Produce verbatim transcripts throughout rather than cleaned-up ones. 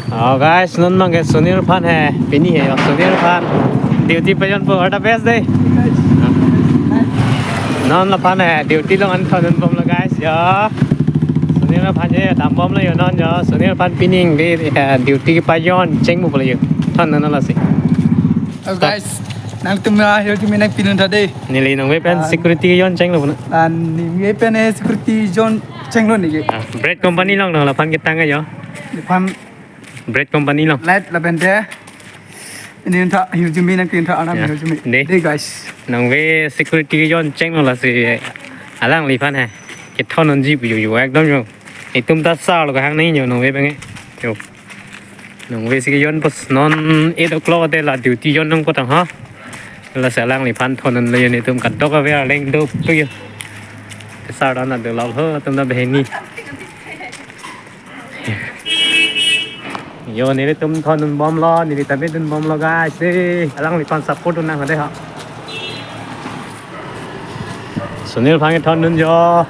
Oh guys, non abang ke Sunil aphan he, pini he, oh, Sunil aphan duty pajonpo, all the best dei. Non laphan he, duty along an thondunbomlo guys, yo. Sunil aphan je dambomlo yo non yo, Sunil aphan pining di, eh, duty pajon chengmupo lo yo. Thondun lasi. Oh guys, nangtum na hirjume nangpidun tha dei. Neli nangve pen Ah. security jon chenglo na. Ah, neli pen eh security jon chenglo neli. Ah, bread company along no laphan ketang yo. Laphan Bread company along. Light lapen te. Neli tha hirjume nangpidun tha alam Ya. hirjume. Dei. Dei guys. Nangve security jon chenglo lasi alangliphan he. Kethondunji pu yo yo ekdom yo. Itum ta sar lo kahang nangji yo nangve abang ke. Yo. Nangve si kejonpo non eight o'clock te la duty jon nangpo tang ha. Lasi alangliphan thondunlo yo, itum kadokave arleng dopik yo. Sar dan adu lal ho, itum ta banghini. Yo, nelitum thondunbomlo, neli ta bidunbomlo guys. Eh, alangliphan support dun nang dei ha. Sunil aphan kethondun yo.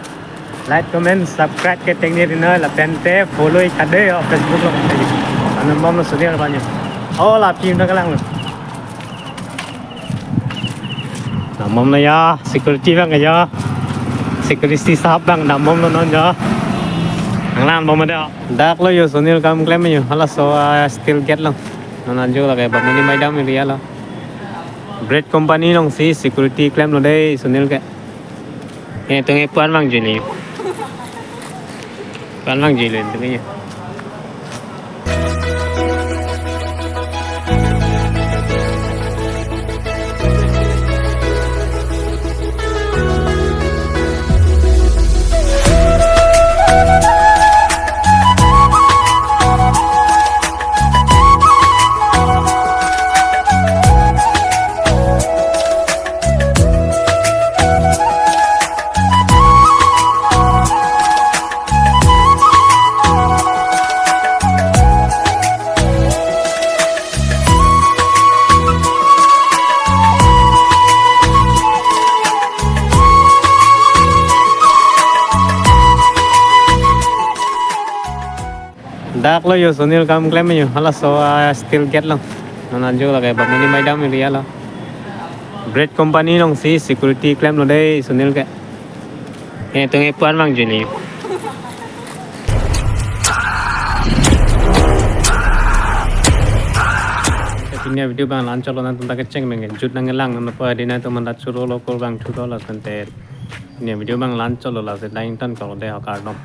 Like, comment, subscribe ke tengne ri noi lapen te follow ik tha dei yo Facebook along. Thondunbomlo Sunil aphan yo. Oh, la phim ta kalang lo. Dambomlo ya, security abang ya. Security sahab abang dambomlo non ya. Nanglangbom dei. Dak lo yo Sunil kam klem yo. Halaso, ah, steel gate lo. Non anjo lake bang muni mai dam area lo. Bread company alongsi security klemlo dei Sunil ke. Nelitum ke pu-an vangjuilo. Pu-an vangjuilo nelitum ke. Dak lo yo Sunil kam klem yo, halaso, ah, steel gate lo. Non anjo lake bang muni mai dam area lo. Bread company alongsi security klemlo dei Sunil ke. Nelitum ke pu-an vangjuilo. Pini avideo abang la-anchot lo, nangtum ta kecheng abang ke jut nanglang nangpo dei, nangtum manda churo lo, kurvangthu lo lapen te. Pini avideo abang la-anchot lo, lasi dai ingtonkoklo dei, kardom.